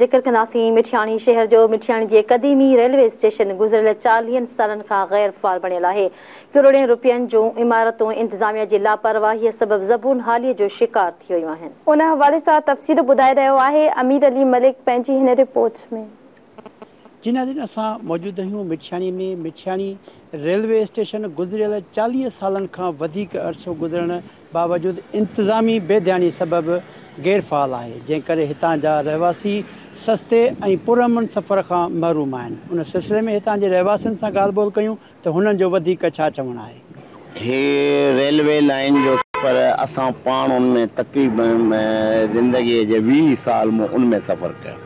ذڪر ڪنداسين مٺياڻي شهر جو. مٺياڻي جي قديمي ريلوي اسٽيشن گذريل 40 سالن کان غير فعال بڻيل آهي. ڪروڙين رپين جون عمارتون انتظاميا جي لاپرواهي سبب زبون حالي جو شڪار ٿي ويون آهن. ان حوالي سان تفصيل ٻڌائي رهيو آهي امير علي ملڪ پنهنجي هن رپورٽ ۾. جي ناظرين اسان موجود آهيون مٺياڻي ۾، مٺياڻي ريلوي اسٽيشن گذريل 40 سالن کان وڌيڪ عرصو گذرڻ باوجود انتظامي بي ڌياني سبب غير فعال آهي، جنهن ڪري هتان جا رهواسي سستي ۽ پرامن سفر کان محروم آهن. ان سلسلي ۾ هتان جي رهواسين سان ڳالهه ٻولهه ڪيون ته هنن جو وڌيڪ ڇا چوڻ آهي. هي ريلوي لائين جو سفر اسان پاڻ ان ۾ تقريبن زندگيء جي 20 سال مون ان ۾ سفر ڪيو.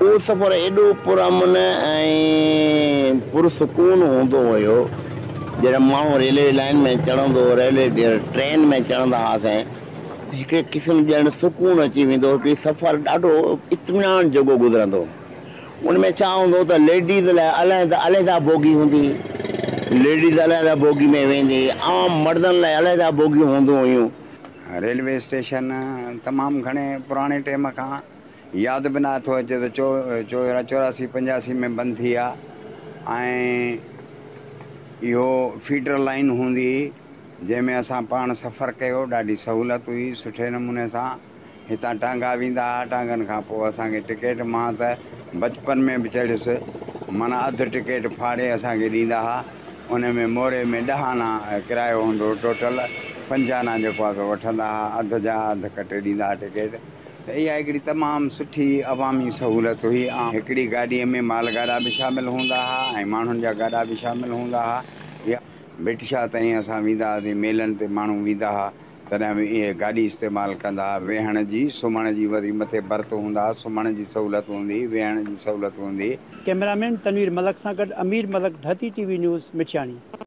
اهو سفر ايڏو پرامن ۽ پرسڪون هوندو هيو، جڏهن ماڻهو ريلوي لائين ۾ چڙهندو هو، ريلوي ٽرين ۾ چڙهندا هئاسين ته هڪڙي قسم ڄڻ سڪون اچي ويندو هو، هڪڙي سفر ڏاڍو اطمينان جوڳو گذرندو هو. ان ۾ ڇا هوندو هو ته ليڊيز لاء علحده علحده بوگي هوندي هئي، ليڊيز علحده بوگي ۾ ويندي هئي، عام مردن لاء علحده بوگيون هونديون هيون. ريلوي اسٽيشن تمام گهڻي پراڻي ٽيم کان ياد به نه ٿو اچي ته 84 85 ۾ بند ٿي آ ۽ اهو فيڊر لائين هوندي هئي جنهن ۾ اسان پاڻ سفر ڪيو ڏاڍي سهولت هئي سٺي نموني سان هتان ٽانگا ويندا ها ٽانگن کان پوء اسان کي ٽڪيٽ مان ته بچپن ۾ به چڙهيس معنيٰ اڌ ٽڪيٽ ڦاڙي اسان کي ڏيندا ها ان ۾ موري ۾ ڏهه آنا ڪرايو هوندو هو ٽوٽل پنج آنا جيڪو آ سو وٺندا ها اڌ جا اڌ ڪٽي ڏيندا ها ٽڪيٽ ته اها هڪڙي تمام سٺي عوامي سهولت هئي. هڪڙي گاڏيء ۾ مال گاڏا به شامل هوندا ها ۽ ماڻهن جا گاڏا به شامل هوندا ها. يا ڀٽ شاهه تائين اسان ويندا هئاسين، ميلن تي ماڻهو ويندا ها، تڏهن به اهي گاڏي استعمال ڪندا ها. ويهڻ جي، سمهڻ جي وري مٿي برٿ هوندا ها، سمهڻ جي سهولت هوندي هئي، ويهڻ جي سهولت هوندي هئي. ڪئميرامين تنوير ملڪ سان گڏ Amir Malik, Dharti T V news, Mithiani.